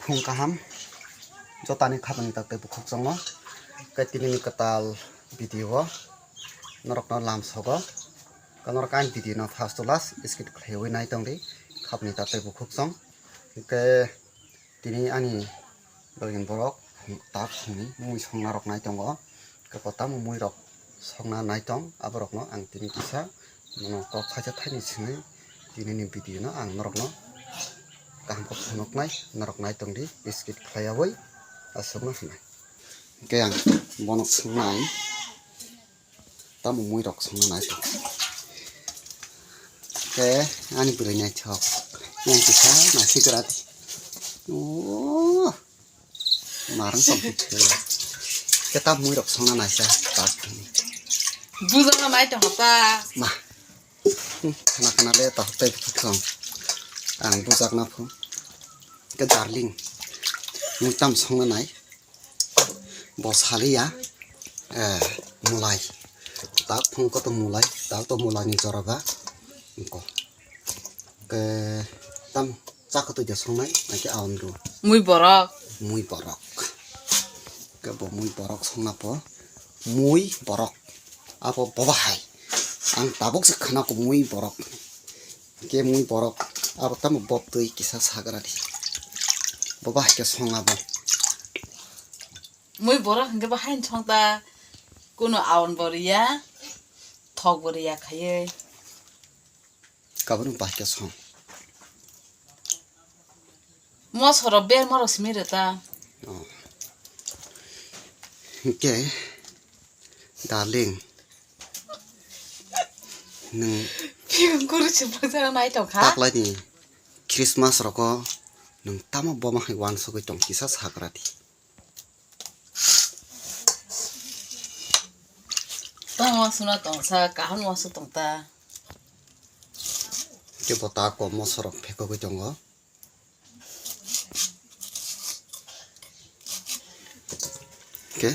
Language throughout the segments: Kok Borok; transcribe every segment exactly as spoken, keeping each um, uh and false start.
Phung kaham, jotani khapani tak tei bukhuk chongo. Khe tini ni kwtal video o norokno lam sogo. Khe norok ani video no first to last skip khlaiwi nai tong di, khapni tak tei bukhuk chong. Khe tini ani bagwini borok tak phungni mui songna rok nai tongo. Khe bo tamo mui rok songna nai tong, aborokno ang tini kisa bono kok phaisa thaini simi tini ni video no ang norokno kaham khe phunuknai, norok nai tong di, skip khlaiyawi aswkno hwnwi. Hwnkhe ang bono swngnai, tamo mui rok songna nai tong. Khe ani bwrwi naithok, yang kisa naisik rat. Oh. Marang tong khe. Khe ta mui rok songna naisa tak. Bujana mai tong ta. Ma. Khana khana le ta hotai thong. Ang bujakna phu. Khe darling. Mui tam songna nai. Bo saliya. Eh, mulai. Tak phung ko to mulai. Tak to mulai ni jora ba. Ko. Ke tam chakha twi de songnai, naki aon ro. Mui borok. Mui borok. Ke bo mui borok songna po. Mui borok. Abo boba hai. Ang tabuk se khana ko mui borok. Ke mui borok. Abo tamo bob twi kisa sagra di. Boba hai ke song abo. Mui borok hingke bo hai song ta. Kuno aon bo riya. Thok bo riya khaiye. Kabun bahai khe song. Mosoro ber moro simi reta. Oh. Hingke, darling, nwng Guru chiprak jana nai tong kha. Taklaini Christmas roko nwng tamo boma hai wansugwi tong kisa sagra di. Tong wansukna tongsa, kaham wansuk tongta. Kebo ta kom mosorok phekogwi tongo. Khe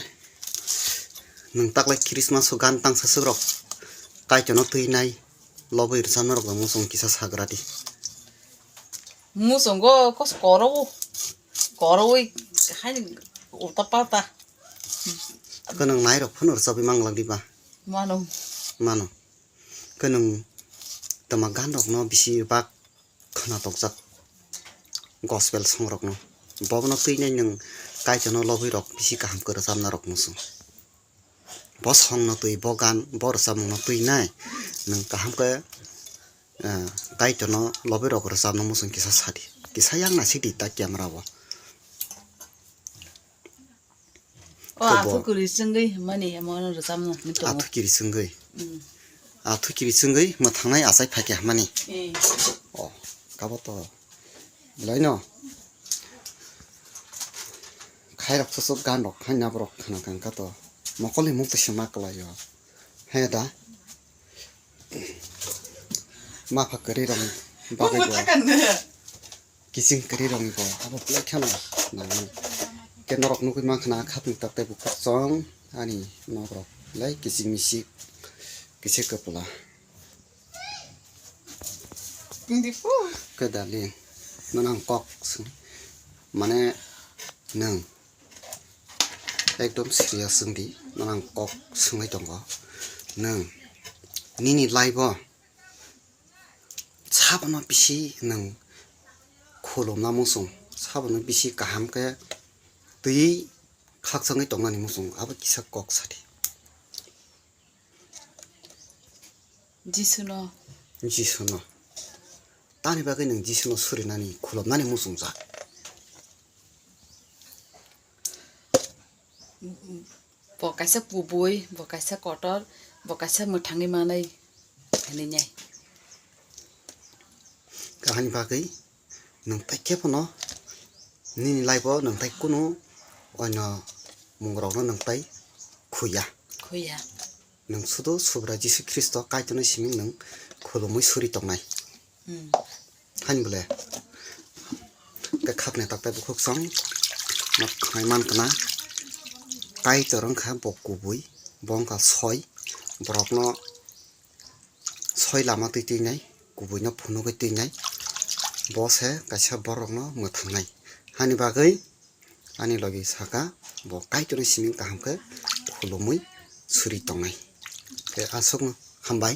nwng taklai Christmas o gan tangsa swkrok Kaitorno twi nai lobwi rwchapna rok bo muchung kisa sagra di. Muchungo kos korowo, korowi haini ulta palta. Khe nwng nairok phano rwchapwi manglak diba? Mano. Mano. Khe nwng twma ganrokno bisi bak khna tokjak gospel songrokno. Bobono twi nai nwng Kaitorno lobwi rok bisi kaham khe rwchapna rok muchung. Bo songno twi, bo gan, bo rwchapmungno twi nai nwng kaham khe, eh, Kaitorno lobwi rok rwchapna muchung kisa sadi. Kisa yang naisik di ta camera o. O Kebo. Athu kwrwi chwngwi hwnmani emo rwchapmung hwnwi tongo. Athu kiri chwngwi. Mm. Athu kiri chwngwi mwthangnai achai phaikha hwnmani. Eh. O, kabo to. Belaino. Khairok susuk ganrok haino borok khna kangkha to. Mokolni mukti se ma kwlaio. He da. Mapha kwrwi rokni bagwi bo. Kiching kwrwi rokni bo abo belai kheno nangmani. Khe norok nugwi mankha na khapni tak tei bukhuk chong ani nok rok belai kiching misik kisa kwpla. Khe darling, nono ang kok swng mane nwng ekdom serious wng di, nono ang kok swngwi tongo. Nwng nini life o Sabono bisi nwng khulumna muchung, sabono bisi kaham khe twiwi khakchangwi tongnani muchung, abo kisa kok sadi. Jisuno. Jisuno. Tani bagwi nwng Jisuno surinani, khulumnani muchungjak? Bo kaisa kubui, bo kaisa kotor, bo kaisa mwthangwi manwi hinwi nai. Kahani bagwi nwng tai khe phano nini life o nwng tai kunu oino mungrokno nwng tai khuya. Khuya. Nwng sudu Subrai Jisu Khristo Kaitorni simi nwng khulumwi suri tongnai. Hmm. Hain bole. Khe khapne tak tei bukhuk song nok khnai man khna. Kaitor wngkha bo kubui, bo wngkha soi, borokno soi lama twi twi nai, kubui no phunugwi twi nai. Bo se kaisa borokno mwthangnai. Hani bagwi ani logi saka, bo Kaitorni siming kaham khe khulumwi suri tongnai. Khe aswkno hambai.